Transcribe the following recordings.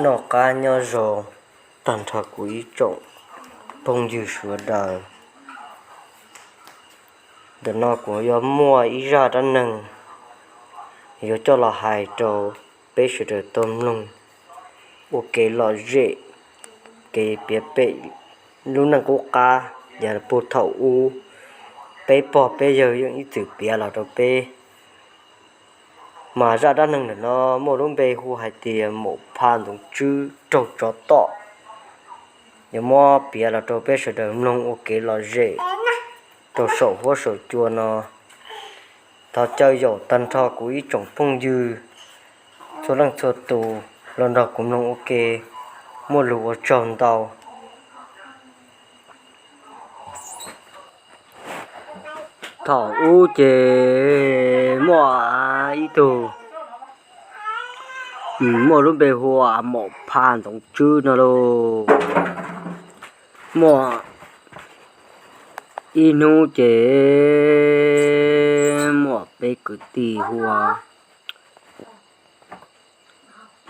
Noj qab nyob zoo tag nrho kuv ib tsoom phooj ywg sawv daws. Ntawm no kuv yuav muaj ib zaj dab neeg yuav coj los hais rau peb sawv daws tau mloog ua kev lom zem, kev piav pem lub neej qub qab yav puag thaum ub peb pog peb yawg yeej ib txwm piav los rau peb. Mas zaj dab neeg ntawm no muaj lub npe hu hais tias Maum Phaj Ntxoov Tswb raug tsov tom. Yuav muab piav los rau peb sawv daws mloog ua kev lom zem rau saum huab saum cua no. Thov caw yaum tag nrho kuv ib tsoom phooj ywg txhua leej txhua tus los nrog kuv mloog ua ke, muaj lus ua tsaug ntau. Thaum ub ces muaj ib tug, muaj lub npe hu ua Maum Phaj Ntxoov Tswb no lauj. Muaj ib hnub ces muaj peb kwv tij hu ua,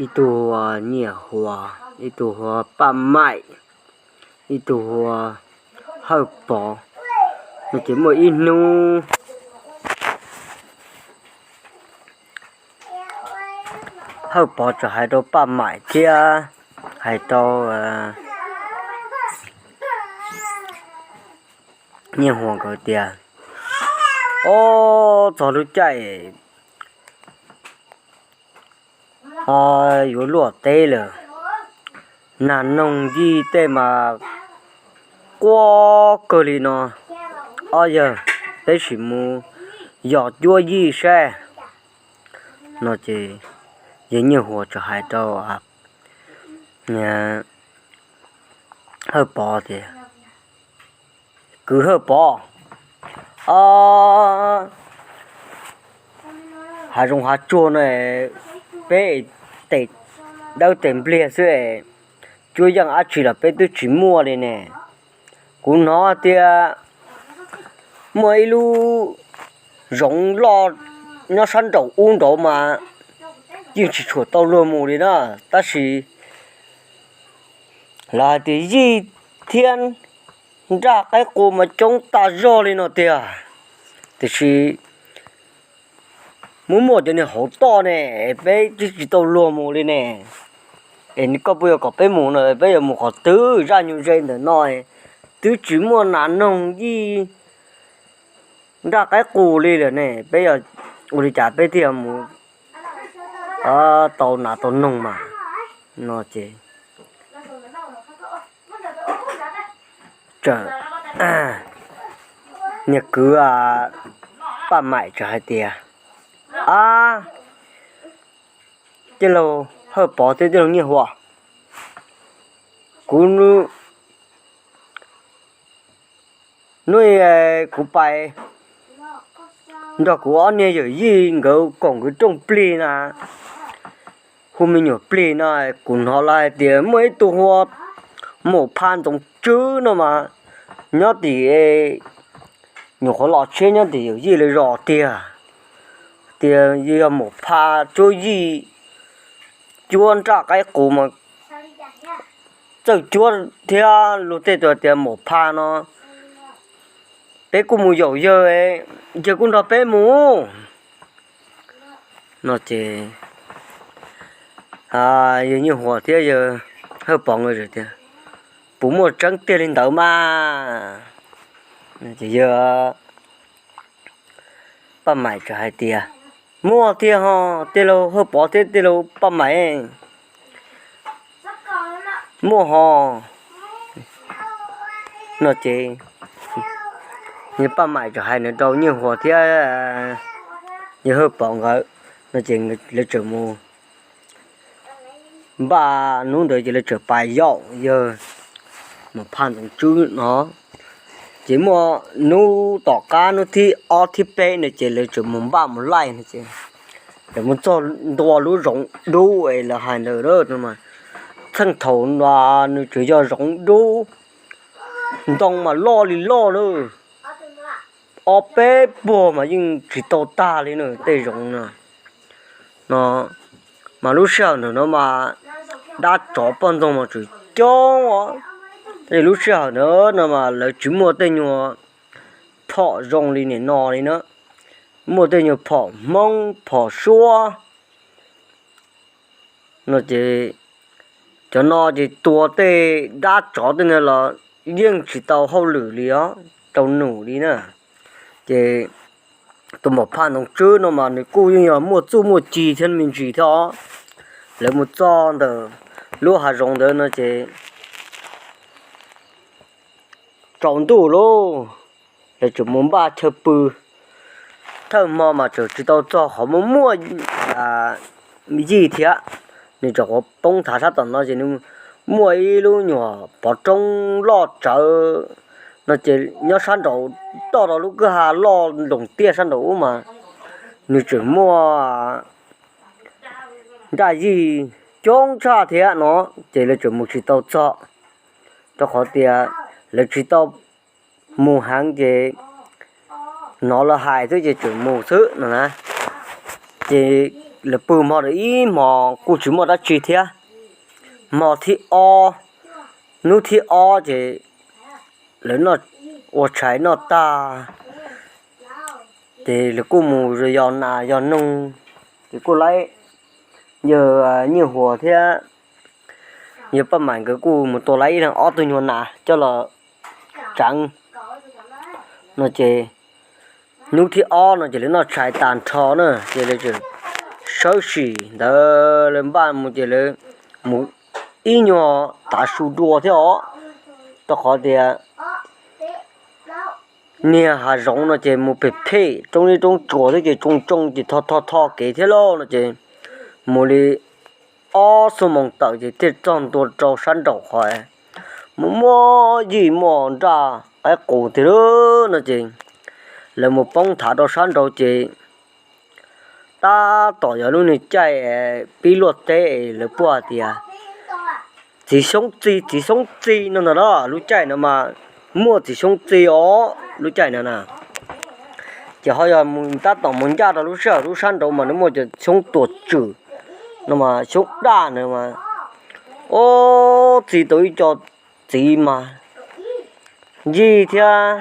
ib tug hu ua Nyiaj Huas, ib tug hu ua Paj Maim, ib tug hu ua Hawj Pov. No ces muaj ib hnub Hawj Pov txawm hais rau Paj Maim thiab hais rau Nyiaj Huas nkawd tias, Ob, txog lub caij yuav luaj teb lawm, nas noog yij tej mas quaj kawg li no. Ob yawg, peb sim mus yos cuab yij saib. No ces yawg Nyiaj Huas txawm hais rau Hawj Pov tias, Kwv Hawj Pov, hav zoov hav tsuag no peb tes dawb tes npliag xwb, cuab yeej dab tsi los peb twb tsis muaj li ne. Kuv hnov tias muaj ib lub zoov loj nyob sab nraum ub nraud mas yeej tsis tshua tau luag mus li na, tab sis lawv hais tias yij thiab nraj qaib qus mas coob tas zog li no tiag, tiam sis muaj muaj cov niag hauv toj ne, peb twb tsis tau luag mus li ne. Es koj puas yuav kom peb mus no, peb yuav mus qhov twg? Zaj nyuj ze ntawm no twb tsis muaj nas noog yij nraj qaib qus li lawm ne, peb yuav ua li cas peb thiaj mus tau nas tau noog mas? No ces niag kwv Paj Maim txawm hais tias, Ab, tij laug Hawj Pov thiab tij laug Nyiaj Huas, kuv hnub kuv pais nrog kuv ob niag yawm yij nkawd koom nkawd rooj plig na, hu me nyuam plig no, kuv hnov lawv hais tias muaj ib tug hu ua Maum Phaj Ntxoov Tswb no mas nyob tim, nyuam qhuav los tsheb nyob tim yawm yij lawv zos tiag, tias yog Maum Phaj cuab yij, cuab nraj qaib qus mas txawj cuab thiab luag tej tus tias Maum Phaj no. Peb kuj mus yaum yawg, yawg kuj nrog peb mus. No ces yawg Nyiaj Huas thiab yawg Hawj Pov nkawd tias, Puas muaj tseeb tiag li ntawd mas? Ces yawg Paj Maim txawm hais tias, Muaj tiag ho, tij laug Hawj Pov thiab tij laug Paj Maim, muaj ho. No ces yawg Paj Maim txawm hais no rau Nyiaj Huas thiab yawg Hawj Pov nkawd, no ces lawv txawm mus npaj, hnub ntawd ces lawv txawm pais yaum yawg Maum Phaj Ntxoov Tswb no. Ces muaj hnub tom qab hnub thib ob thib peb no ces lawv txawm mus npaj mus laij no ces lawv mus txog ntua lub zoov dub es lawv hais ntawd, txheej thaum no nws tsuas yog zoov dub, ntoo mas loj li loj na, ob peb puag mas yeej tsis tau tag li na tej zoov no. No mas lub sij hawm ntawm no mas dab tsov poj ntxoog mas tseem coob os. Tab sis lub sij hawm ntawd no mas lawv tsis muaj tej nyuag phom zoo li nim no li na, muaj tej nyuag phom Hmoob phom suab no ces cov no ces tua tej dab tsov tej no los yeej tsis tau hauj lwm li os, tau num li na. Ces tus maum phaj ntoo tswb no mas nws kuj yeej yog muaj txuj muaj ci thiab me ntsis thiab os. Lawv mus txog ntawm lub hav zoov ntawd no ces tsaus ntuj lauj, lawv tseem mus npaj chaw pw. Thawj hmo mas tseem tsis tau txog qhov muaj muaj yij thiab, nws tseem poob thav sab tom no ces nws muaj ib lub nyuag pov roob loj tsawv no ces nyob sab nraud toj rau lub kwj ha loj nloos tiaj sab nraud ub mas nws tseem muaj nraj yij coob tshaj thiab no, ces lawv tseem mus tsis tau txog, rau qhov tias lawv tsis tau mus heev ces hnov lawv hais xwb ces tseem mus xwb no na. Ces lawv pw hmo ntawd ib hmos kuj tsis muaj dab tsi thiab. Hmo thib ob, hnub thib ob ces lawv ua tshais noj tag ces lawv kuj mus yos nas yos noog, ces kuj laib yawg Nyiaj Huas thiab yawg Paj Maim nkawd kuj mus tua laib ib leeg ob tug nyuag nas coj los tseev no ces hnub thib ob no ces lawv noj tshais tag nrho na ces lawv tseem sawb sim ntawd lawv npaj mus ces lawv mus ib nyuag tav su dua thiab os, rau qhov tias niag hav zoov no ces mus phem phem roob liab roob tsuas thiab ces tsoo tsoo ces tho tho tho kev thiab lauj no ces mus li ob xuab moos tawm ces thiaj txog ntua rau sab nraum qhov muaj muaj yij muaj nraj qaib qus tiag lauj no ces lawv mus poob thav rau sab nraud ces tab tom yog lub niag caij pib luaj teb lawv puaj tias txiv xyoob txi txiv xyoob txi no ntag na, lub caij no mas muaj txiv xyoob txi os lub caij no na. Ces ho yog mus tab tom mus ncaj rau lub sij hawm lub sab nraud mas nws muaj cov xyoob tuam tswm no mas xyoob daj na mas, ub, txi tau ib co txiv mas yij thiab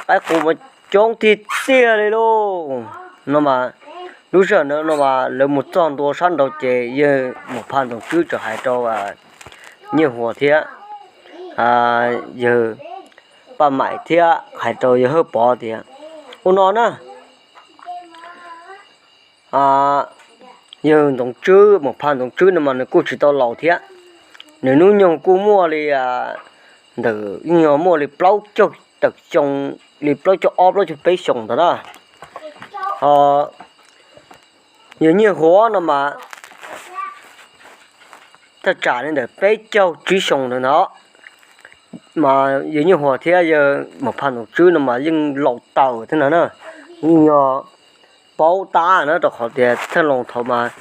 qaib qus mas coob tiag tiag li lauj no mas. Lub sij hawm ntawd no mas lawv mus txog ntua sab nraud ces yawg Maum Phaj Ntxoov Tswb txawm hais rau Nyiaj Huas thiab yawg Paj Maim thiab hais rau yawg Hawj Pov tias, ua no na, yawg Ntxoov Tswb, Maum Phaj Ntxoov Tswb no mas nws kuj tsis tau laus thiab, nws hnub nyoog kuj muaj li ntawm, yeej yog muaj li plaub caug tawm xyoo, li plaub caug ob plaub caug peb xyoos ntawd na. Ho yawg Nyiaj Huas no mas thaj tsam li ntawm peb caug tsib xyoos ntawd ntag. Mas yawg Nyiaj Huas thiab yawg Maum Phaj Ntxoov Tswb no mas yeej laus taws thiab no na, yeej yog paub tab na, rau qhov tias thawj laus thaum mas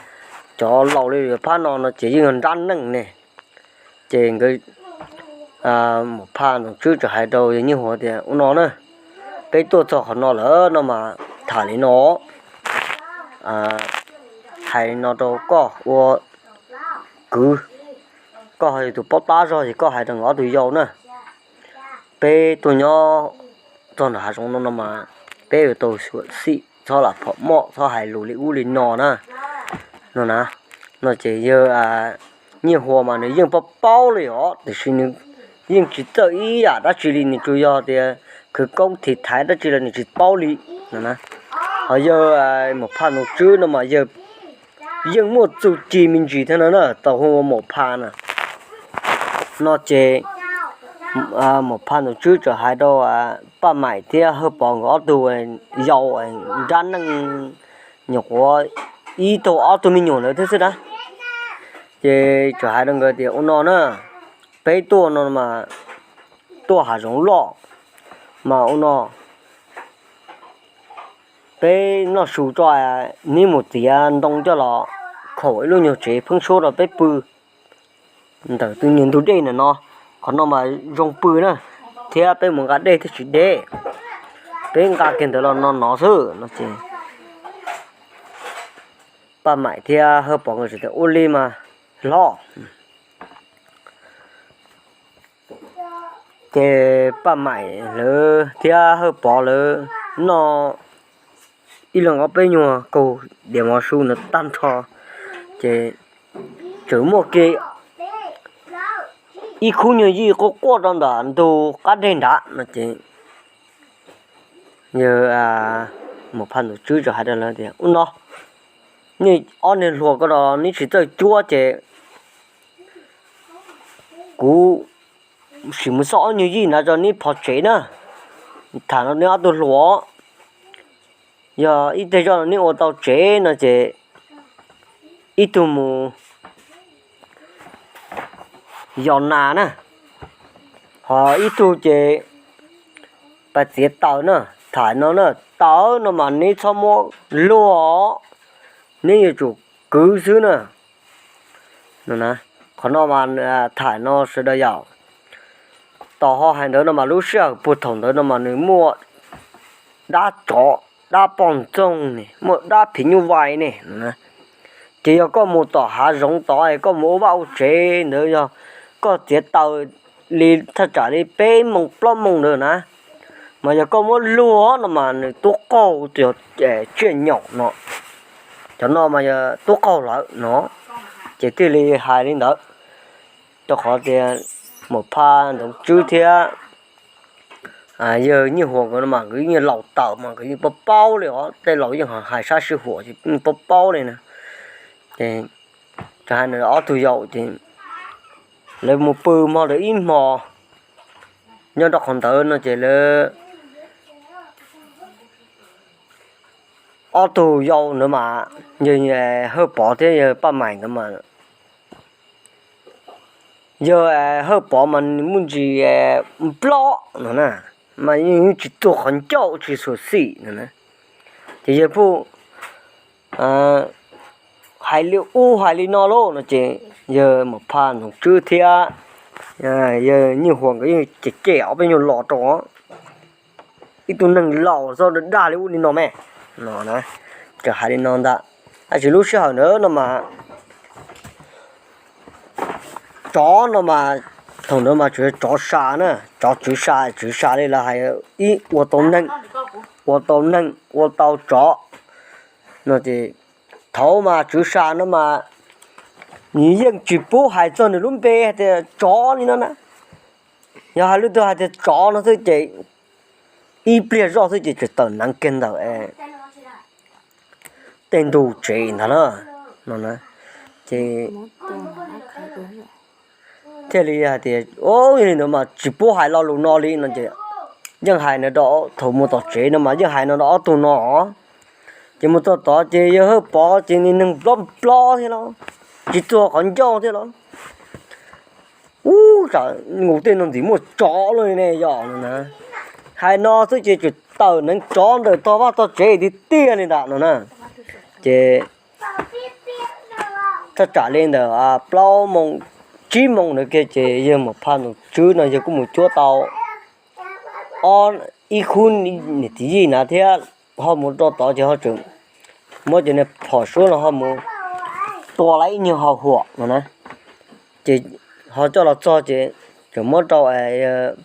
cov laus li phab no no ces yeej yog nrab neej ne. Ces nkawd, Maum Phaj Ntxoov Tswb txawm hais rau yawg Nyiaj Huas tias, ua no na, peb tuaj txog qhov no lawm no mas tham li no, hais li no rau koj ua kwv, koj ho yog tus paub tab zog ces koj hais rau nkawd ob tug yau na. Peb tuaj nyob txog nram hav zoov no no mas peb yuav tau xyuam xim txhob lam phom moj txhob hais lus li ub li no na, no na. No ces yawg Nyiaj Huas mas nws yeej paub paub li os, tiam sis nws yeej tsis txawj ib yam dab tsi li, nws tsuas yog tias khwv koob thim thaiv dab tsi los nws tsis paub li no na. Ho yawg Maum Phaj Ntxoov Tswb no mas yawg yeej muaj txuj ci me ntsis thiab no na, tau hu ua Maum Phaj na. No ces Maum Phaj Ntxoov Tswb txawm hais rau Paj Maim thiab Hawj Pov nkawd ob tug yau nrab neej, nyuam qhuav ib tug ob tug me nyuam ntawd thiab xwb na. Ces txawm hais rau nkawd tias, ua no na, peb tuaj no mas tuaj hav zoov loj mas ua no, peb noj su tso, neb mus txiav ntoo coj los khaum ib lub nyuag tsev pheeb suab rau peb pw ntawm tus niag ntug dej ntawm no, qhov no mas zoo pw na, thiab peb mus nqa dej thiaj tsis deb, peb nqa kiag ntawd los no no xwb no ces Paj Maim thiab Hawj Pov nkawd tias, ua li mas hlob. Ces Paj Maim lawv thiab Hawj Pov lawv noj ib leeg ob peb nyuag kaug diav mov su ntawd tag nrho, ces tseem muaj kiag ib khub nyuag yij quaj quaj rau ntawm ntug qab deg nrad no ces yawg Mus Phaj Ntoov Tswb txawm hais rau lawv tias, Ub no, nej ob niag hluas ko no neb tsis txawj cuab ces kuv sim mus xauj ob nyuag yij nrad tso neb phov tsev na, tham neb ob tug hluas. Yog ib teg zoj no neb ua tau tsev no ces ib tug mus yos nas na, ho ib tug ces pais txiav taws na, tham no na, taws no mas neb txhob muab luag, neb yuav tsum kwv xwb na. Qhov no mas tham no sawv daws yaum, tos ho hais ntawd no mas lub sij hawm puag thaum ntawd no mas nws muaj dab tsov, dab poj ntxoog ne, muaj dab phim nyuj vais ne. Ces yog koj mus tom hav zoov tod es koj mus ua vaj ua tsev ntawd, yog koj txiav taws li thaj tsam li peb moos plaub moos ntawd na, mas yog koj muab luag no mas nws tub qaug, tsiaj nyaum no, cov no mas yog tub qaug lawm no. Ces thiaj li hais li ntawd, rau qhov tias Mus Phaj Ntoov Tswb thiab yawg Nyiaj Huas nkawd no mas nkawd yeej laus tawm mas nkawd yeej paub paub li os, tej laus yeej hais sab sij huam ces yeej paub paub li na. Ces hais ob tug yau ces lawv mus pw hmo ntawd ib hmo, nyob rau qhov ntawd no ces lawv ob tug yau ntawd mas, yawg Hawj Pov thiab yawg Paj Maim ntawd mas, yawg Hawj Pov mas nws muaj ntsis nplob no na, mas yeej tsis txuag qhov ncauj tsis xyuam xim no na. Ces yawg pheej hais li ub hais li no lauj no ces yawg Mus Phaj Ntoov Tswb thiab yawg Nyiaj Huas nkawd yeej cem cem ob peb nyuag los rau ib tug neeg laus txhob dag li ub li no me no na, txawm hais li no ntag. Tab sis lub sij hawm ntawd no mas tsov no mas, thaum ntawd mas tsuas yog tsov sa na, tsov tswv sa, tswv sa li lawv hais, ib ua tau neeg, ua tau neeg ua tau tsov no ces thaum mas tswv sa no mas nws yeej tsis pub hais txog nws lub npe hais tias tsov li no na. Yog hais lub twg hais tias tsov no xwb ces ib pliag zoj xwb ces tseem tawm neev kiag ntawm tej ntug tsev ntag na no na. Ces thiaj li hais tias, o, yog li ntawd mas tsis pub hais lo lus no li no ces yeej hais no rau, thaum mus tom tsev no mas yeej hais no rau ob tug no. Ces mus txog tod ces yawg Hawj Pov ces nws neeg nplob nplob thiab los, tsis txuag qhov ncauj thiab los, ub, nkaus tej no ntxim muaj tsov lawm ne yom no na. Hais no xwb ces tseem tawm neev tsov ntawm tog vaj tog tsev tiag tiag li ntawd no na. Ces thaj tsam li ntawm plaub moos tsib moos ntawd kiag ces yawg Mus Phaj Ntoov Tswb no yawg kuj mus cuab tau ob, ib khub niam txiv yij na thiab, ho mus rau tod ces ho tseem muab cov niag phom suab no ho mus tua lawv ib nyuag hau huam no na. Ces ho coj los txog ces tseem muab rau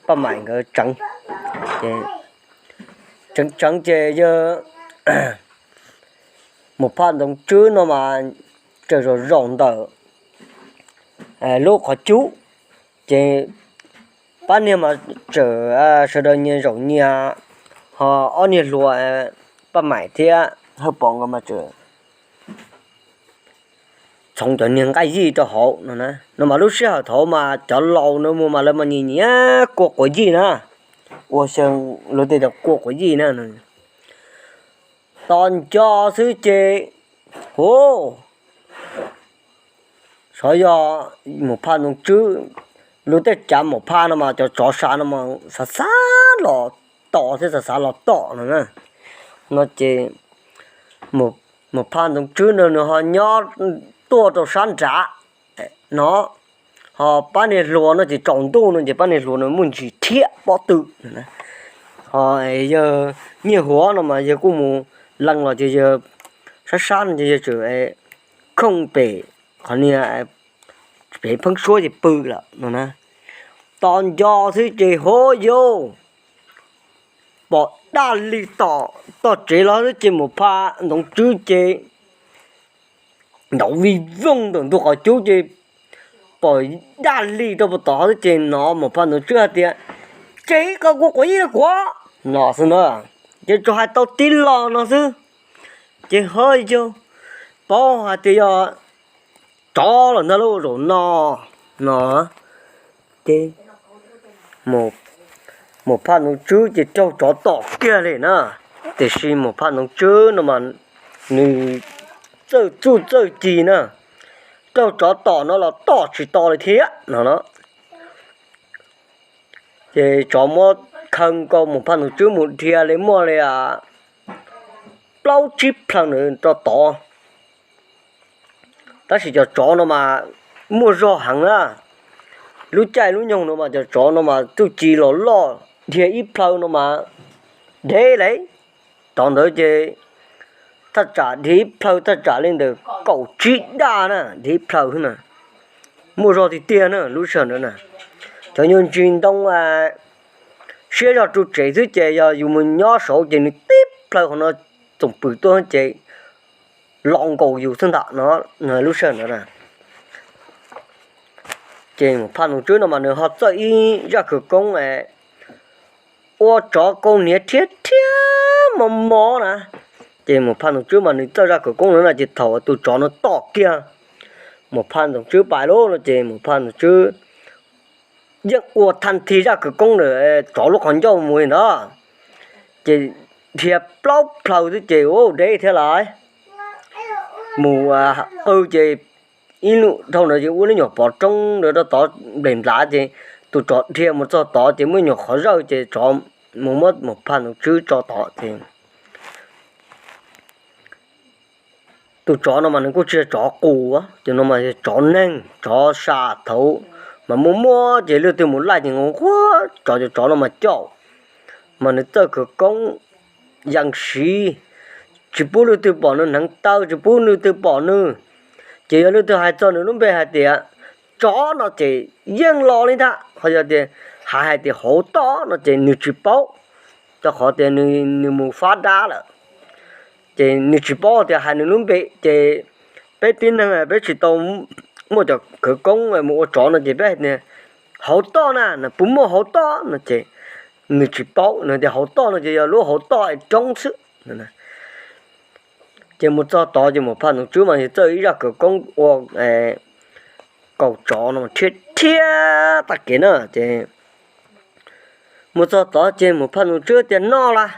Paj Maim nkawd tseev. Ces tseev tseev ces yawg Mus Phaj Ntoov Tswb no mas tseem zaum zaum ntawm lub qhov cub, ces pab niag mas tseem sawv daws nyias zaum nyias, ho ob niag hluas Paj Maim thiab Hawj Pov nkawd mas tseem txhoov cov niag nqaij yij rau hauv no na. No mas lub sij hawm thaud mas cov laus no mus mas lawv mas nyiam nyiam kua quav yij na, ua xyoo luag tej cov kua quav yij na. Tos nco xwb ces, hu, xyov yog Mus Phaj Ntoov Tswb, luag tej cav Mus Phaj no mas cov tsov sa no mas xav xav los tom thiab xav xav los tom no na. No ces Mus Phaj Ntoov Tswb no nws ho nyob tuaj rau sab nrad no, ho pab niag hluas no ces tsaus ntuj no ces pab niag hluas no muaj ntsis thiab pob tw. Ho yawg Nyiaj Huas no mas yawg kuj mus lees los ces yawg sab sab no ces yawg tseem khooj pem qhov niag pheeb suab ces pw lawm no na. Tos nco xwb ces hov yau, pom daj li tom toj tsev los xwb ces Mus Phaj Ntxoov Tswb ces ntaus vij voog ntawm ntug qhov cub ces pom daj li rau puag tom xwb ces no Mus Phaj Ntxoov Tswb hais tias, Ces qhov kuv quav yeej kuav no xwb na, ces tsuas hais tau tib lo no xwb. Ces hov yau, paub hais tias yog tsov lawm ntag lauj zaum no no. Ces Mus Phaj Ntxoov Tswb ces raug tsov tom kiag li na. Tiam sis Mus Phaj Ntxoov Tswb no mas nws txawj txuj txawj ci na, raug tsov tom no los tom tsis tau li thiab no na. Ces tsov muab khawb nkaus Mus Phaj Ntxoov Tswb mus dhia li muaj li plaub tsib plhaw ntawd rau tod. Tab sis cov tsov no mas muaj zog heev na. Lub caij lub nyoog no mas cov tsov no mas txuj ci los loj, dhia ib plhaw no mas deb li. Thaum ntawd ces thaj tsam dhia ib plhaw thaj tsam li ntawm kaum tsib daj na, dhia ib plhaw na. Muaj zog tiag tiag na lub sij hawm ntawd na. Cov nyuag ntsis ntoo siab zog rau tsev xwb ces yog yus mus nyob saud ces nws tib plhaw qhov no txoom pw tuaj ces los nkaus yus xwb ntag no, lub sij hawm ntawd na. Ces Mus Phaj Ntxoov Tswb no mas nws ho txawj ib zaj khawv koob ua tsov kaus hniav rhiab rhiab mos mos na. Ces Mus Phaj Ntxoov Tswb mas nws txawj zaj khawv koob no na ces thaum tus tsov no tom kiag Mus Phaj Ntxoov Tswb pais lawm no ces Mus Phaj Ntxoov Tswb yeej ua thaj thi zaj khawv koob ntawm tsov lub qhov ncauj mus li ntawd. Ces dhia plaub plhaw xwb ces ua deb thiab lawm. Mus qw ces ib lub dhau ntawd ces ua lub nyuag pov roob ntawd rau tod nplem nplav ces tus tsov dhia mus txog tod ces muaj nyuag qhov zawj ces tsov mus muab Mus Phaj Ntxoov Tswb tso tod ces tus tsov no mas nws kuj tsis yog tsov qus, ces no mas yog tsov neeg tsov sa thaud mas muaj muaj ces leej twg mus laij ces nquag tsov, cov tsov no mas caum, mas nws txawj khawv koob yees siv, tsis pub leej twg pom nws hneev taw, tsis pub leej twg pom nws. Ces yog leej twg hais txog nws lub npe hais tias tsov no ces yeej los li ntag, ho yog tias hais hais tias hauv toj no ces nws tsis paub, rau qhov tias nws mus fab dab lawm. Ces nws tsis paub tias hais nws lub npe, ces peb tib neeg peb tsis tau muaj cov khawv koob mus ua tsov no ces peb hais tias hauv toj na, puas muaj hauv toj no ces nws tsis paub, nws tias hauv toj no ces yog lub hauv toj es roob xwb. Ces mus txog tod ces Mus Phaj Ntxoov Tswb mas nws txawj ib zaj khawv koob ua kaus tsov no rhiab rhiab tag kev na ces mus txog tod ces Mus Phaj Ntxoov Tswb tias, Noj las,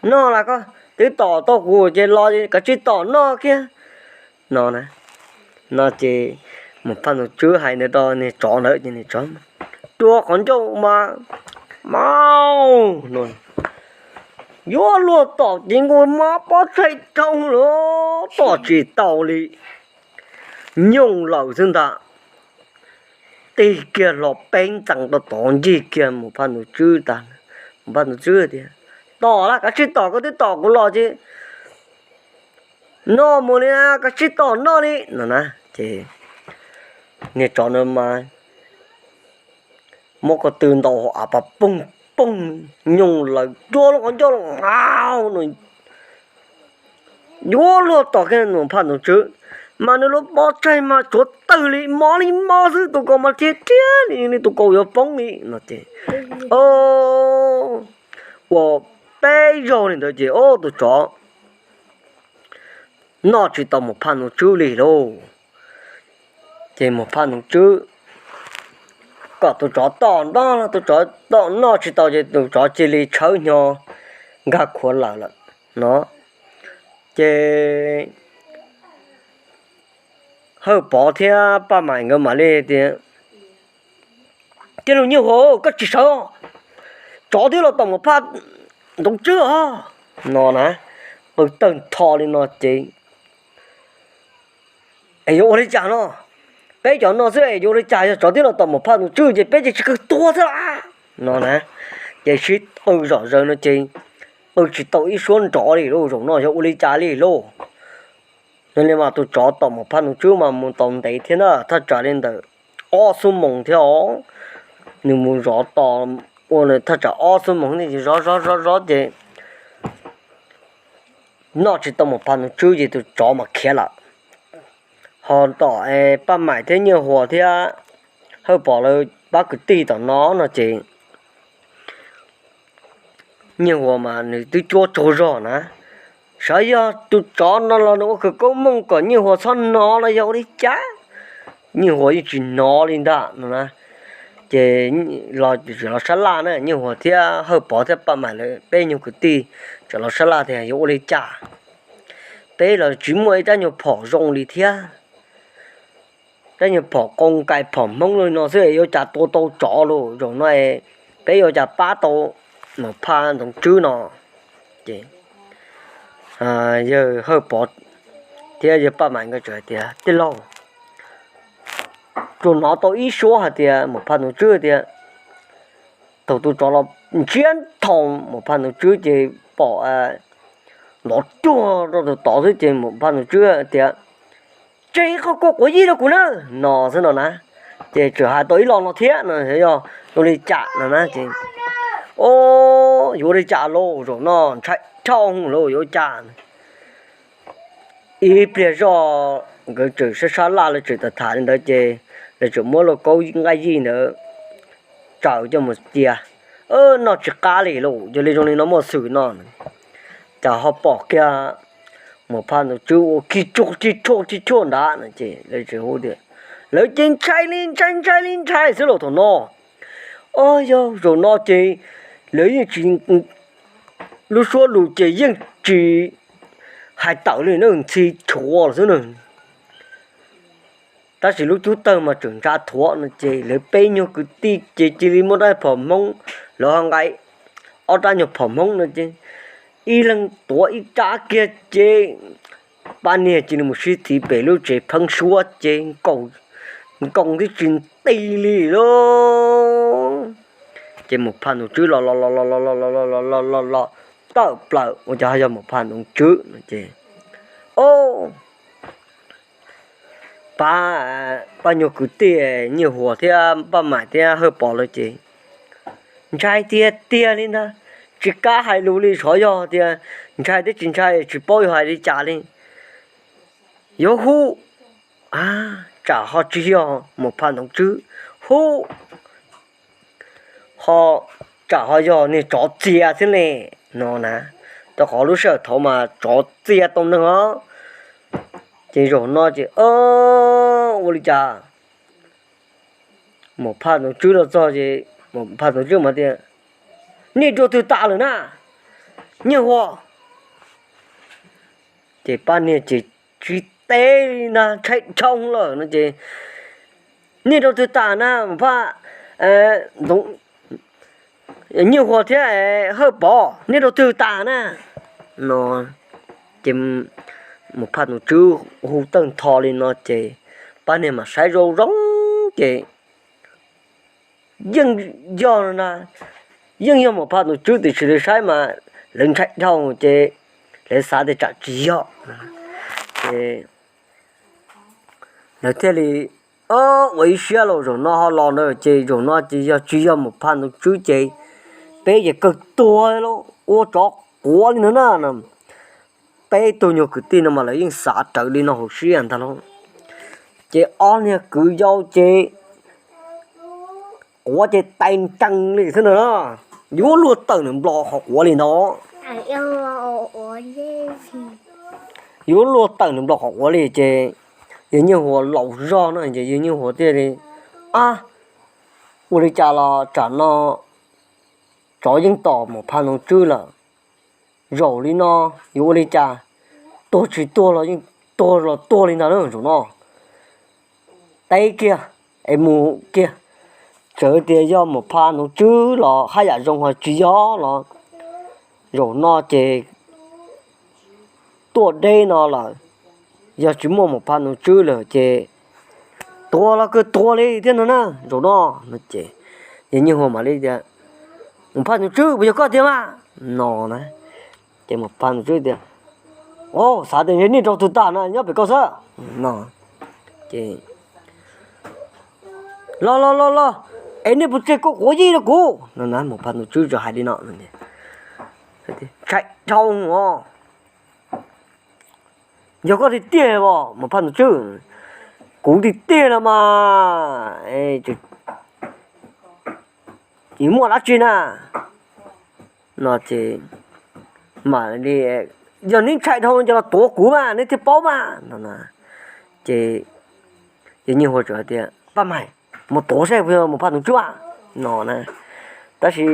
noj las, koj twb tom tau kuv ces los kav tsij tom noj kiag no na. No ces Mus Phaj Ntxoov Tswb hais ntawd rau niag tsov ntawd ces niag tsov rua qhov ncauj mas, Maub, no yuav luag tom ces nkaus mas pob tsaig rau lawm, tom tsis tau li, nyooj lawm xwb ntag. Tig kiag hlo peb ntxees rau tod ncig kiag Mus Phaj Ntxoov Tswb tas. Mus Phaj Ntxoov Tswb tias, Tom las, kav tsij tom, koj twb tom kuv los ces noj mus li, kav tsij tom noj li no na. Ces niag tsov no mas muab ko tw ntaus hauv av pas poog poog, nyooj lawm, rua lub qhov ncauj los, Maub, no yuav luag tom kiag Mus Phaj Ntxoov Tswb, mas nws lub pob tsaig mas tsuav tawg li, mob li mob xwb, tus kaus mas rhiab rhiab li, li tus kaus yuav poob li no ces, o, ua peb zaug li ntawd ces, o, tus tsov noj tsis tau Mus Phaj Ntxoov Tswb li lauj. Ces Mus Phaj Ntxoov Tswb kom tus tsov tom noj, tus tsov tom noj tsis tau ces tus tsov cia li tshawb hnyo nkag khuav lawm lawm no. Ces Hawj Pov thiab Paj Maim nkawd mam li tias, Tij laug Nyiaj Huas, koj tsis sawv, tsov twb los tom Mus Phaj Ntxoov Tswb os no na. Qw tawg ntho li no ces es yuav ua li cas no? Peb cov no xwb es yuav ua li cas, yog tsov twb los tom Mus Phaj Ntxoov Tswb ces peb ces tsis kawg tuag xwb las no na. Ces sib qw zom zaws no ces qw tsis tau ib suab nrov li lauj, zaum no yog ua li cas li lauj. Yog li mas tus tsov tom Mus Phaj Ntxoov Tswb mas mus tau ntev thiab na, thaj tsam li ntawm ob xuab moos thiab os. Nws mus zov tos ua thaj tsam ob xuab moos ne, zov zov zov zov ces noj tsis tau Mus Phas Nus Tswb ces tus tsov mas khiav lawm. Ho tom Paj Maim thiab Nyiaj Huas thiab Hawj Pov lawv pab kwv tij tom no no ces Nyiaj Huas mas nws twb cuab tsaug zog na, xyov yog tus tsov no los nws ua khawv koob mooj kom Nyiaj Huas txhob hnov los yog ua li cas, Nyiaj Huas yeej tsis hnov li ntag no na. Ces los sab laj na, Nyiaj Huas thiab Hawj Pov thiab Paj Maim lawv peb nyuag kwv tij txawm los sab laj tias yuav ua li cas, peb los tsis muaj ib rab nyuag phom zoo li thiab. Rab nyuag phom qoo kais phom Hmoob li no xwb yuav cas tua tau tsov los zaum no, peb yuav cas pab tau Mus Phas Nus Tswb no. Ces yawg Hawj Pov thiab yawg Paj Maim nkawd txawm hais tias, Tij laug, tsuas hnov tau ib suab hais tias Mus Phas Nus Tswb tias thaum tus tsov los ntsiab nthos Mus Phas Nus Tswb ces pom nrov cuag rau tus tod xwb ces Mus Phas Nus Tswb tias, Tseg qhov kua quav yij rau kuv na, no xwb no na. Ces txawm hais tau ib lo no thiab no, yog ua li cas no na ces, o, yuav ua li cas lauj, zaum no ntshai dhau lauj, yuav ua cas. Ib pliag zoj nkawd txawm sab sab laj lawv txawm tham tham li ntawd ces lawv txawm muab lauj kaub nqaij yij ntawd tsaws coj mus cia. Noj tsis qab li lauj, yog li zoo li no muaj xwm no, cas ho pom kiag Mus Phas Nus Tswb ua kig tsuag kig tsuag kig tsuag nrad no ces lawv txawm hu tias, lawv ces ntshai li ntshai ntshai li ntshai xwb lauj thaum no. O, yog zaum no ces lawv yeej tsis, lub suab lus ces yeej tsis hais tawm li na, ntxhi tshuav xwb na. Tab sis lub cub tawg mas tseem ntsa thuav no ces lawv peb nyuag kwv tij ces cia li muab rab phom Hmoob, lawv ho nqa ob rab nyuag phom Hmoob no ces ib leeg tuav ib rab kiag ces pab niag cia li mus sib txiv pem lub tsev pheeb suab ces nkaus tib tsis nti li lauj. Ces Mus Phas Nus Tswb los los los los los los los los los tawm plaws ua cas ho yog Mus Phas Nus Tswb no ces, o, pab, pab nyuag kwv tij Nyiaj Huas thiab Paj Maim thiab Hawj Pov lawv ces ntshai tiag tiag li ntag, tsis kam hais lus li, xyov yog tias ntshai thiab tsis ntshai tsis paub yuav hais li cas li. Yuav hu, tsam ho tsis yog Mus Phas Nus Tswb hu, ho tsam ho yog niag tsov txia thiab ne no na. Rau qhov lub sij hawm thaud mas tsov txia tau neeg os. Ces zaum no ces ua li cas Mus Phas Nus Tswb los txog ces Mus Phas Nus Tswb mas tias, nej rau twg tas lawm na, Nyiaj Huas? Ces pab niag ces tsis teb li ntag, ntshai dhau lawm no ces, nej rau twg tas na Mus Phas, Nyiaj Huas thiab Hawj Pov, nej rau twg tas na no. Ces Mus Phas Nus Tswb hu tawg ntho li no ces pab niag mas saib zoo zoo ces yeej yog no na, yeej yog Mus Phas Nus Tswb tiam sis lawv saib mas lawv ntshai dhau ces lawv xav tias tsam tsis yog. Ces lawv thiaj li ua ib siab los zaum no ho los ntawd ces zaum no ces yog tsis yog Mus Phas Nus Tswb ces peb ces kawg tuag los ua tsov quav li ntawd na. Peb tug nyuag kwv tij no mas lawv yeej xav raws li no hauv siab ntag lauj. Ces ob niag kwv yau ces quav ces tais nrees li xwb na, yuav luag tawm nws nplo qhov quav li ntawd. Yuav luag tawm nws nplo qhov quav li ces yawg Nyiaj Huas laus zog no ces yawg Nyiaj Huas thiaj li, a, ua li cas los tsam no tsov yeej tom Mus Phas Nus Tswb lawm. Zaum li no yuav ua li cas, tuag tsis tuag los yeej tuag los tuag li ntag na zaum no. Teb kiag es mus kiag, txawm tias yog Mus Phas Nus Tswb los haj yam zoo, ho tsis yog los zaum no ces tuaj deb no lawm, yog tsis muaj Mus Phas Nus Tswb lawm ces tuag los kawg tuag li thiab no na zaum no. No ces yawg Nyiaj Huas mam li tias, Mus Phas Nus Tswb puas yog koj tiag mas? No na. Ces Mus Phas Nus Tswb tias, o, xav tias yog nej rau tus tag na nyob pem koj xwb no. Ces Los los los los, es nej puas tseg kuv quav yij rau kuv no na? Mus Phaj Nus Tswb txawm hais li no, ntshai dhau os. Yog koj tiag tiag os Mus Phaj Nus Tswb? Kuv tiag tiag los mas, tsis muaj dab tsi na. No ces, yog neb ntshai dhau no ces los tuav kuv mas neb thiaj paub mas no na. Ces Nyiaj Huas txawm hais tias, Paj Maim, mus tuav saib puas yog Mus Phaj Nus Tswb no na. Tab sis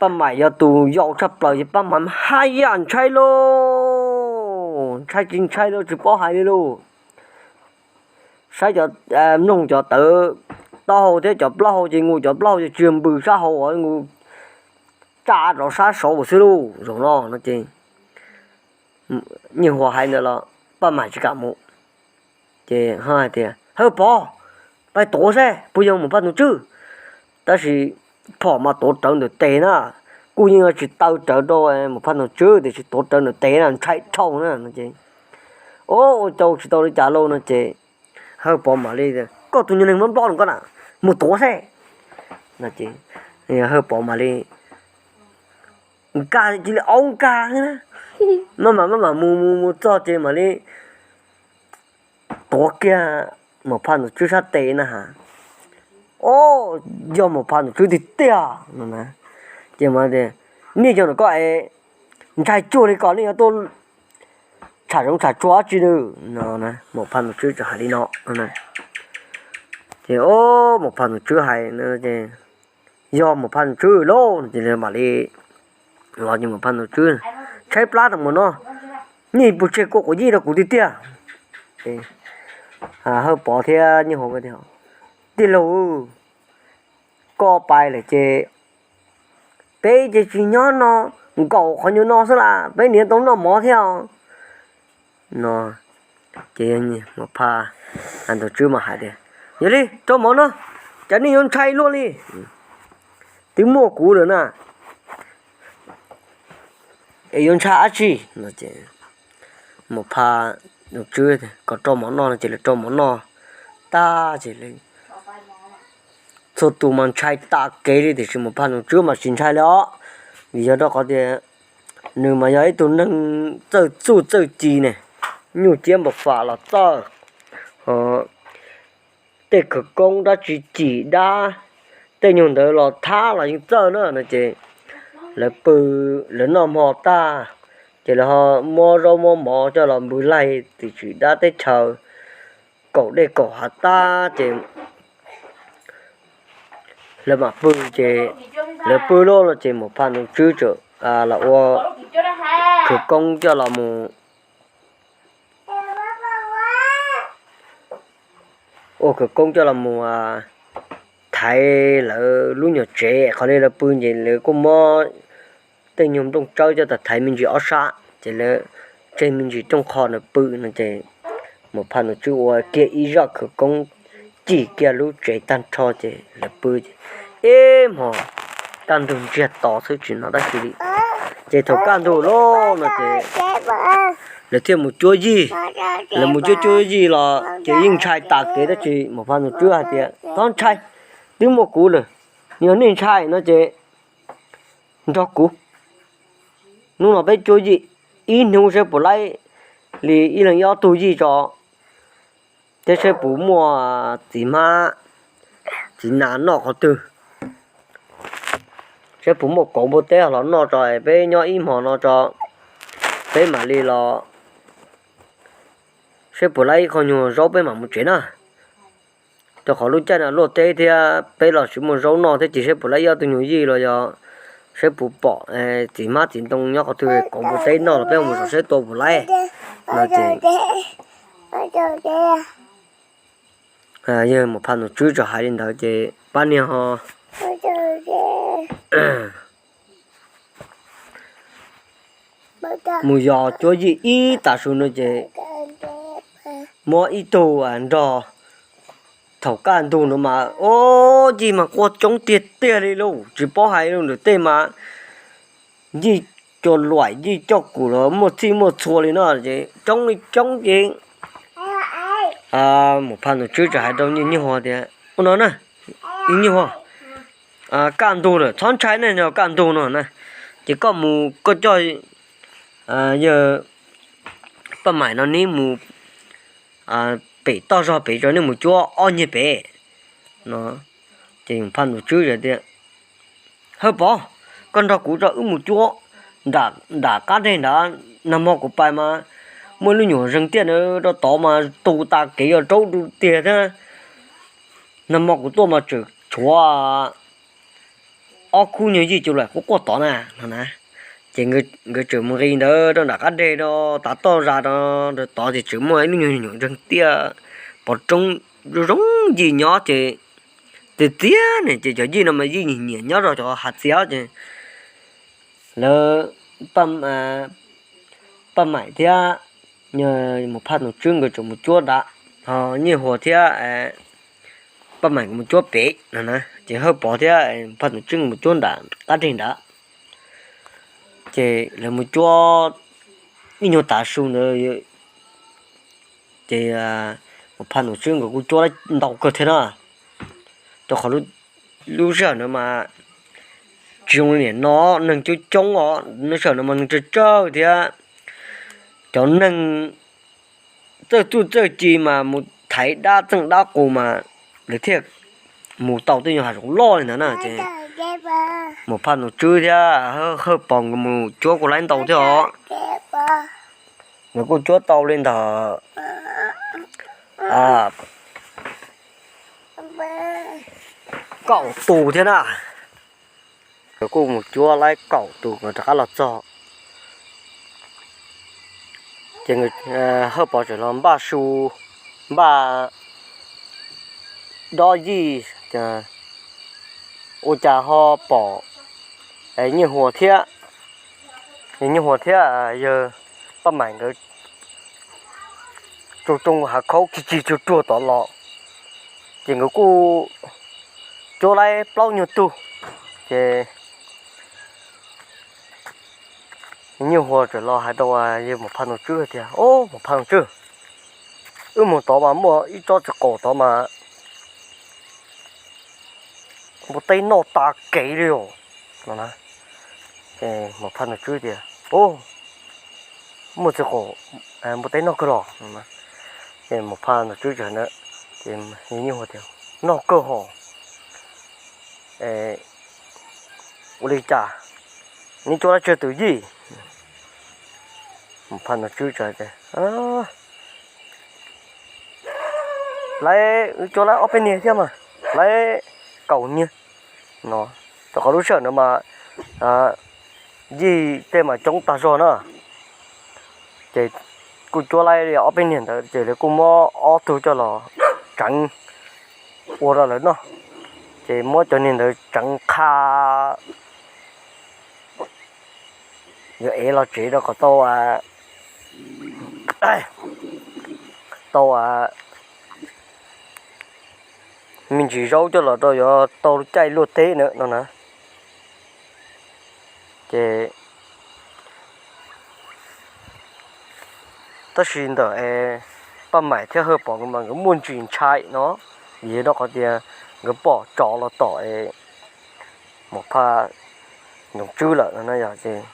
Paj Maim yog tus yau tshaj plaws ces Paj Maim haj yam ntshai lauj, ntshai tsis ntshai los tsis paub hais li lauj. Saib cov, mloog cov tawv taub hau thiab cov plaub hau ces nkus cov plaub hau ces tsis yog npws sab hauv, nkus tsa rov sab saud xwb lauj. Zaum no no ces Nyiaj Huas hais ntawd los Paj Maim tsis kam mus. Ces hais tias, Hawj Pov, pab tuav saib puas yog Mus Phaj Nus Tswb. Tab sis phom mas tuav rawv ntawm tes na, kuj yeej tsis taw rawv rau Mus Phaj Nus Tswb tiam sis tuav rawv ntawm tes na, ntshai dhau na no ces, o, ua tau tsis tau li cas lauj no ces Hawj Pov mam li, Koj tus nyuag neeg nplob nplob no koj na, mus tuav saib. Hawj Pov mam li nkag cia li aub nkag na, maj mam maj mam mus mus mus txog ces mam li tuav kiag Mus Phaj Nus Tswb sab tes na ha. O, yog Mus Phaj Nus Tswb tiag tiag no na. Ces mas, Nej yog ntawm koj es ntshai cuag li ko nej yuav tuaj tsham zoov tsham tsuag dab tsi no? Mus Phaj Nus Tswb txawm hais li no. Ces o, Mus Phaj Nus Tswb hais, Yog Mus Phaj Nus Tswb lauj no ces mam li los ces Mus Phaj Nus Tswb tshaib plab tau mus no, Nej puas tseg kuv quav yij rau kuv tiag tiag? Hawj Pov thiab Nyiaj Huas, Tij laug, koj pais lawm ces peb ces tsis nyob no, nkaum qhov nyuag no xwb las peb niaj tau noj mov thiab os no. Ces Mus Phaj Nus Tswb mas hais tias, Yog li rau mov no, cas nej yuav ntshai luaj li? Twb muaj kuv lawm na, es yuav ntshai dab tsi no? Ces Mus Phaj Nus Tswb kom rau mov noj no ces lawv rau mov noj tag ces txhua tus mas ntshai tas kev li tiam sis Mus Phaj Nus Tswb mas tsis ntshai li os, vim yog rau qhov tias nws mas yog ib tug neeg txawj txuj txawj ci ne, nyuj ciab npam fam los txawj, tej khawv koob dab tsi cim dab, tej nyuag ntawd los thab los yeej txawj na no ces lawv pw, lawv noj hmo tag ces lawv ho muab zaub muab mov coj los npws laig tim tsim dab teb chaws, kaum dej kaum hav tag ces lawv mam pw ces lawv pw loj no ces Mus Phaj Nus Tswb txawm los ua khawv koob coj los mus ua khawv koob coj los mus thaiv lawv lub nyuag tsev, qhov li lawv pw ces lawv kuj muab tej nyuag nplooj tsawb coj tau thaiv me ntsis ob sab ces lawv tseg me ntsis rooj qho ntawd pw no ces Mus Phaj Nus Tswb ua kiag ib zaj khawv koob cim kiag lub tsev tag nrho ces lawv pw ces ib hmos kaj ntug ntsiag to xwb tsis hnov dab tsi li. Ces thaum kaj ntug lawm no ces lawv thiaj mus cuab yij. Lawv mus cuab cuab yij los ces yeej ntshai tas kev tab sis Mus Phaj Nus Tswb hais tias, Txhob ntshai, twb muaj kuv lawm. Yog nej ntshai no ces nrog kuv, hnub no peb cuab yij ib hnub saib puas laib li ib leeg ib ob tug yij tso, thiab saib puas muaj txiv hmab txiv nas noj qhov twg, saib puas muaj kauv npua teb los noj tso, peb nyob ib hmos no tso, peb mam li los saib puas laib ib qho nyuag zaub peb mam mus tsev na. Rau qhov lub caij no luaj teb thiab peb los tsis muaj zaub noj thiab ces saib puas laib ib ob tug nyuag yij los yog saib puas pom txiv hmab txiv ntoo nyob qhov twg, kauv npua teb noj los peb mus zov saib tua puas laib no ces yawg Mus Phaj Nus Tswb txawm hais li ntawd ces pab niag ho mus yos cuab yij ib tag su no ces muab ib tug nrog. Thaum kaj ntug no mas ua yij mas quaj coob tiag tiag li lauj, tsis paub hais li ntawm tej mas yij cua luam yij coj kum los muaj txhij muaj txhua li no ces coob li coob ces Mus Phaj Nus Tswb txawm hais rau Nyiaj Huas tias, Ua no na, Nyiaj Huas, kaj ntug lawm, txhob ntshai ne, yog kaj ntug no na, ces koj mus koj coj yawg Paj Maim no neb mus pem toj zog pem, rau neb mus cuab ob nyuag pem no. Ces Phaj Nus Tswb tias, Hawj Pov, koj nrog kuv rau wb mus cuab nram qab deg nrad. Nag hmo kuv pais mas muaj ib lub nyuam zeeg tiaj na, rau tod mas tu tas kev, yog raub du tiag thiab. Nag hmo kuv tuaj mas tseem tshuav ob khub nyuag yij cuv laim quaj quaj tod na, no na. Ces nkawd tseem mus nqis ntawd rau nram qab deg rau tav toj zas rau tod ces tseem muaj ib lub nyuag nyuam zeeg tiaj pov roob zoo zoo yij nyob ces, tiag tiag ne, ces cov yij no mas yij nyiam nyiam nyob zog cov hav txias ces lawv, Paj Maim thiab Mus Phaj Nus Tswb nkawd tseem mus cuab nrad, ho Nyiaj Huas thiab Paj Maim nkawd mus cuab pem no na, ces Hawj Pov thiab Mus Phaj Nus Tswb nkawd mus cuab nram qab deg nrad. Ces lawv mus cuab ib nyuag tav su ntawd, ces Mus Phaj Nus Tswb nkawd kuj cuab ntau kawg thiab na, rau qhov lub sij hawm ntawd mas tsis zoo li nim no, neeg coob coob os, lub sij hawm no mas neeg tsawg tsawg thiab, cov neeg txawj txuj txawj ci mas mus thaiv dab txeej dab qus mas lawv thiaj mus tau tej nyuag hav zoov loj li ntawd na. Ces Mus Phaj Nus Tswb thiab Hawj Pov nkawd mus cuab kuj laib ntau thiab os, nkawd kuj cuab tau li ntawd kaum tus thiab na. Nkawd kuj mus cuab laib kaum tus nkawd rov qab los txog, ces Hawj Pov tseem los npaj su, npaj dob yij, ua cas ho pom Nyiaj Huas thiab, Nyiaj Huas thiab yawg Paj Maim nkawd tsoo tsoo hav khaub ci ci tsuag tsuag tod los, ces nkawd kuj cuab laib plaub nyuag tug, ces Nyiaj Huas tseem los hais rau yawg Mus Phaj Nus Tswb tias, Au, Mus Phaj Nus Tswb, wb mus tod mas muaj ib tsob txiv qaum tod mas npua teb noj tas kev li os, no na. Ces Mus Phaj Nus Tswb tias, Au, muaj txiv qaum npua teb noj kawg los? Ces Mus Phaj Nus Tswb tseem, ces Nyiaj Huas tias, Noj kawg hos. Ua li cas neb cuab laib tsawg tus yij? Mus Phaj Nus Tswb tias, Laib, wb cuab laib ob peb niag thiab mas, laib kaum niag no, rau qhov lub sij hawm no mas yij tej mas coob tag zog na. Ces kuj cuab laib li ob peb niag ntawd ces lawv kuj muab ob tug coj los tseev ua rau lawv noj, ces muab cov niag ntawd tseev qha yuav ev los tsev rau kom tau, tau me ntsis zaub coj los rau yuav tau caij luaj teb na no na. Ces tab sis ntawm Paj Maim thiab Hawj Pov nkawd mas nkawd muaj ntsis ntshai no, vim yog rau qhov tias nkawd pom tsov los tom Mus Phaj Nus Tswb lawm no yog ces,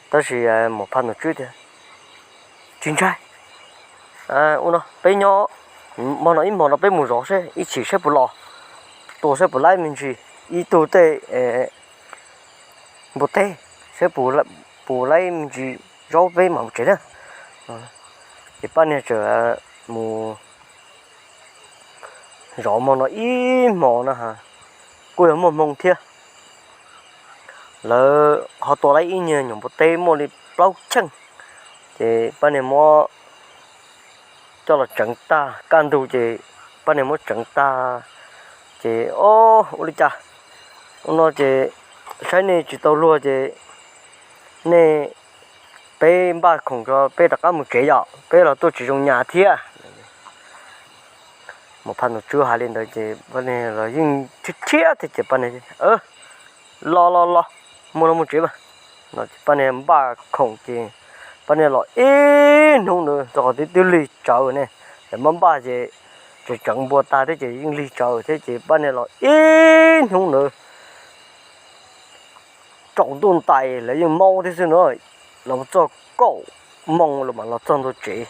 tab sis Mus Phaj Nus Tswb tias, Tsis ntshai, ua no peb nyob hmo no ib hmo no peb mus zov seb ib chim saib puas los, tua saib puas laib me ntsis ib tug tej npua teb, saib puas laib me ntsis zaub peb mam mus tsev na. Ces pab niag txawm mus zov hmo no ib hmo na, kuj yog muaj hmoo thiab. Lawv ho tua laib ib nyuag nyuam npua teb muaj li plaub cheej, ces pab niag muab coj los tseev tag, kaj ntug ces pab niag muab tseev tag, ces, O, ua li cas ua no ces saib nej tsis tau luag ces nej, peb npaj khoom tso peb rov qab mus tsev yom, peb los tuaj tsis zoo nyas thiab. Mus Phaj Nus Tswb hais li ntawd ces pab niag los yeej thiab thiab thiab ces pab niag, Los los los, mus los mus tsev mas. No ces pab niag npaj khoom ces pab niag los ib hnub ntawd rau qhov twb twb lig tsawv ne, lawv npaj npaj ces tseem tseev npua tag thiab ces yeej lig tsawv thiab ces pab niag los ib hnub ntawd tsaus ntuj ntais lawv yeej maub thiab xwb no, los txog kaum moo los mam los txog ntua tsev.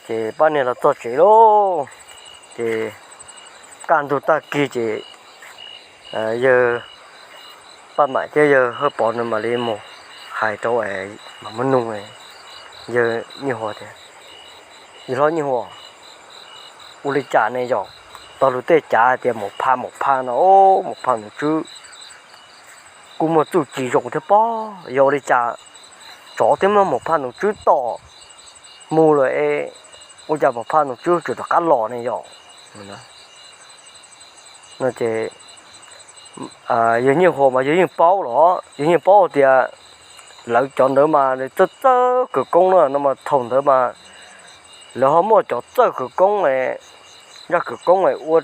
Ces pab niag los txog tsev lauj, ces kaj ntug tag kis ces yawg Paj Maim thiab yawg Hawj Pov no mam li mus hais rau, mam muab nug yawg Nyiaj Huas tias, yawg hlob Nyiaj Huas, ua li cas ne yog tau lug tej cav hais tias Maum Phaj Maum Phaj no, Maum Phaj Noom Tswb kuj muaj txuj ci zoo thiab pob, yog ua li cas tsov twb muab Maum Phaj Noom Tswb tom mus lawm es ua cas Maum Phaj Noom Tswb tseem rov qab los ne yog? No ces yawg Nyiaj Huas mas yawg yeej paub los, yawg yeej paub tias lawv cov ntawd mas nws txawj txawj khawv koob na, no mas thaum ntawd mas lawv ho muaj cov txawj khawv koob, zaj khawv koob ua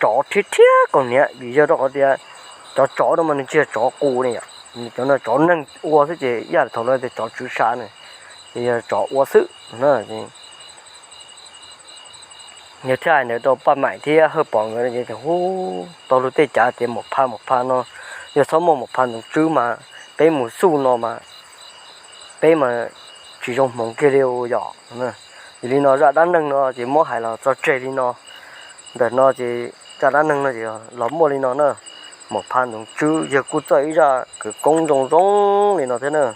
tsov rhiab rhiab kaus hniav, vim yog rau qhov tias cov tsov no mas nws tsis yog tsov qus ne yom, cov no tsov neeg ua xwb ces ib yam li thaum lawv tias tsov tswv sa ne, ces yog tsov ua xwb. Yawg thiaj hais ntawd rau Paj Maim thiab Hawj Pov nkawd no ces, hu, tau lug tej cav tias Maum Phaj Maum Phaj no, yog txhob muaj Maum Phaj Noom Tswb mas peb mus xub no mas peb mas tsis zoo hmoov kiag li yom. Yog li no zaj dab neeg no ces muab hais los tso tseg li no. Ntawm no ces zaj dab neeg no ces los muaj li no na. Maum Phaj Noom Tswb yawg kuj txawj ib zaj khawv koob zoo zoo li no thiab na.